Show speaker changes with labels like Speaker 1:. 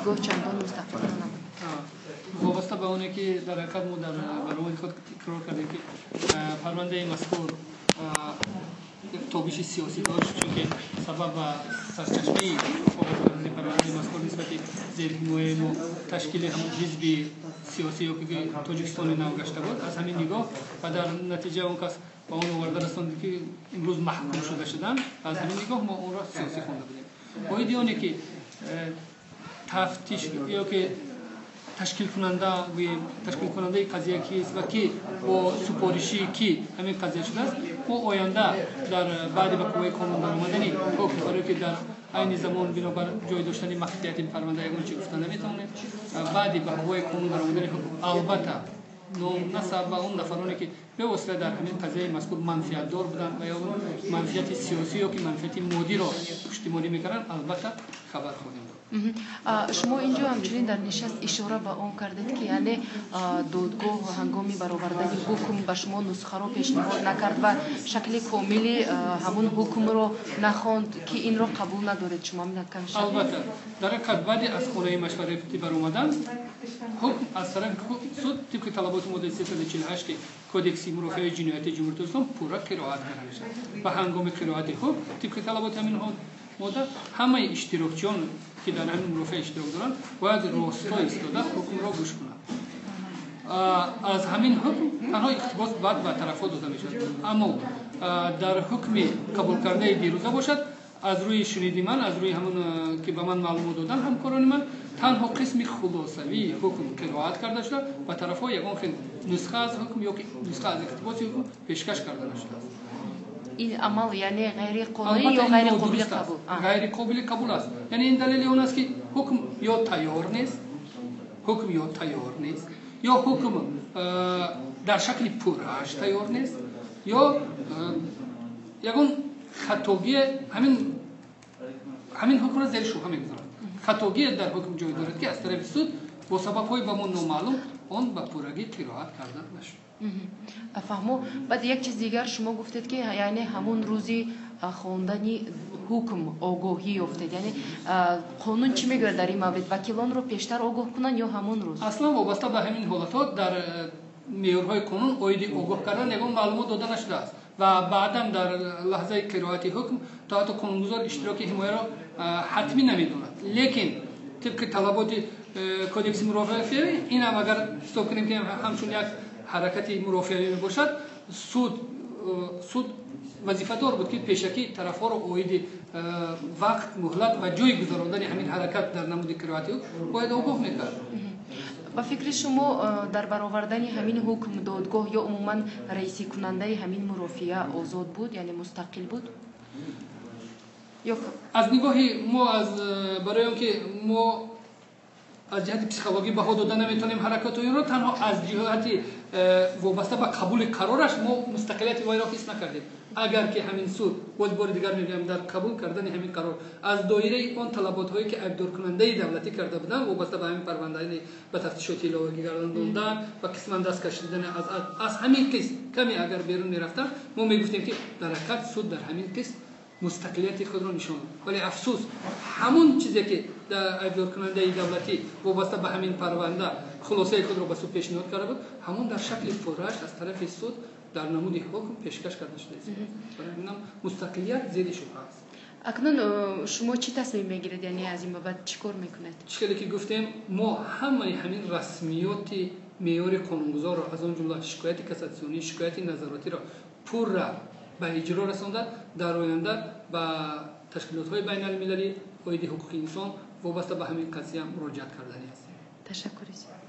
Speaker 1: Додгоҳ чандон мустақил набуд.
Speaker 2: Вобаста ба оне ки дар ҳақиқат мо дар баромади худ такрор кардем, ки парвандаи мазкур тобиши сиёсӣ дошт, чунки сабаб ва сарчашмаи оғоз кардани парвандаи мазкур нисбати зерҳимояи мо ташкили ҳамон ҳизби сиёсӣ ё ки Тоҷикистони нав гашта буд. Аз ҳамин нигоҳ ва дар натиҷа он кас ба он оварда расонд, ки имрӯз маҳкум шуда шуданд. Аз ҳамин нигоҳ мо онро сиёсӣ хонда будем. Оиди оне ки тафтиш ё ки ташкилкунанда, гӯем, ташкилкунандаи қазия кист ва ки бо супориши ки ҳамин қазия шудааст, мо оянда дар баъди ба қувваи қонун даромадани ҳукм, барое ки дар айни замон бинобар ҷой доштани махфияти парванда ягон чи гуфта наметавонем, баъди ба қувваи қонун даромадани ҳукм албатта ном, насаб ва он нафароне ки бевосита дар ҳамин қазияи мазкур манфиатдор буданд ва ё манфиати сиёсӣ ё ки манфиати моддиро пуштимонӣ мекарданд, албатта хабар хоҳем дод.
Speaker 1: Шумо инҷо ҳамчунин дар нишаст ишора ба он кардед, ки яъне додгоҳ ҳангоми баровардани ҳукм ба шумо нусхаро пешниҳод накард ва шакли комили ҳамун ҳукмро нахонд, ки инро қабул надоред. Шумо
Speaker 2: Албатта, дар ҳақиқат баъди аз хонаи машваратӣ баромадан ҳукм аз тарафи суд тибқи талаботи моддаи 348 кодекси мурофиаи ҷиноятии Ҷумҳурии Тоҷикистон пурра қироат карда мешавад ва ҳангоми қироати ҳукм тибқи талаботи ҳамин модда ҳамаи иштирокчиён, ки дар ҳамин мурофиа иштирок доранд, бояд росто истода ҳукмро гӯш кунанд. Аз ҳамин ҳукм танҳо иқтибос баъд ба тарафҳо дода мешавад, аммо дар ҳукми қабулкардаи дирӯза бошад, аз рӯи шуниди ман, аз рӯи ҳамон ки ба ман маълумот доданд ҳамкорони ман, танҳо қисми хулосавии ҳукм қироат карда шуда, ба тарафҳо ягон хел нусха аз ҳукм ё ки нусха аз иқтибоси ҳукм пешкаш карда нашудааст.
Speaker 1: Ин амал яъне ғайриқонунӣ ё ғайриқобили қабул?
Speaker 2: Ғайриқобили қабул аст. Яъне ин далели он аст, ки ҳукм ё тайёр нест, ҳукм ё тайёр нест, ё ҳукм дар шакли пуррааш тайёр нест, ё ягон хатогие ҳамин ҳукмро зери шубҳа мегузорад. Хатогие дар ҳукм ҷой дорад, ки аз тарафи суд бо сабабҳои ба мо номаълум он ба пуррагӣ қироат карда нашуд.
Speaker 1: Фаҳмо. Баъд як чиз дигар, шумо гуфтед, ки яъне ҳамун рӯзи хондани ҳукм огоҳӣ ёфтед. Яъне қонун чӣ мегӯяд дар ин маврид? Вакилонро пештар огоҳ кунанд ё ҳамун рӯз?
Speaker 2: Аслан вобаста ба ҳамин ҳолатҳо дар меъёрҳои қонун оиди огоҳ кардан ягон маълумот дода нашудааст ва баъдан дар лаҳзаи қироати ҳукм то ҳатто қонунгузор иштироки ҳимояро ҳатмӣ намедонад. Лекин тибқи талаботи кодекси мурофиавӣ, инам агар ҳисоб кунем, ки ҳамчун як ҳаракати мурофиавӣ мебошад, суд вазифадор буд, ки пешакӣ тарафҳоро оиди вақт, муҳлат ва ҷои гузарондани ҳамин ҳаракат дар намуди қироати ҳукм бояд огоҳ мекард.
Speaker 1: Ба фикри шумо, дар баровардани ҳамин ҳукм додгоҳ ё умуман раисикунандаи ҳамин мурофиа озод буд, яъне мустақил буд?
Speaker 2: Аз нигоҳи мо, аз барои он ки мо аз ҷиҳати психологӣ баҳо дода наметавонем ҳаракатҳои инро, танҳо аз ҷиҳати вобаста ба қабули қарораш мо мустақилияти вайро ҳис накардем. Агар ки ҳамин суд, боз бори дигар мегӯям, дар қабул кардани ҳамин қарор аз доираи он талаботҳое, ки айбдоркунандаи давлатӣ карда буданд вобаста ба ҳамин парванда, яъне ба тафтишоти иловагӣ гардондан ва қисман даст кашидан аз ҳамин қисм каме агар берун мерафтанд, мо мегуфтем, ки дар ҳақиқат суд дар ҳамин қисм мустақилияти худро нишон дод. Вале афсӯс, ҳамон чизе ки айбдоркунандаи давлатӣ вобаста ба ҳамин парванда хулосаи худро ба суд пешниҳод карда буд, ҳамон дар шакли пуррааш аз тарафи суд дар намуди ҳукм пешкаш карда шудааст. Барои ҳаминам мустақилият зери шубҳа аст.
Speaker 1: Акнун шумо чӣ тасмим мегиред, яъне аз ин ба баъд чӣ кор мекунед?
Speaker 2: Чӣ хеле ки гуфтем, мо ҳамаи ҳамин расмиёти меъёри қонунгузорро, аз он ҷумла шикояти кассатсионӣ, шикояти назоротиро пурра ба иҷро расонда, дар оянда ба ташкилотҳои байналмилалӣ оиди ҳуқуқи инсон вобаста ба ҳамин қазия муроҷиат карданӣ ҳастем.
Speaker 1: Ташаккури зиёд.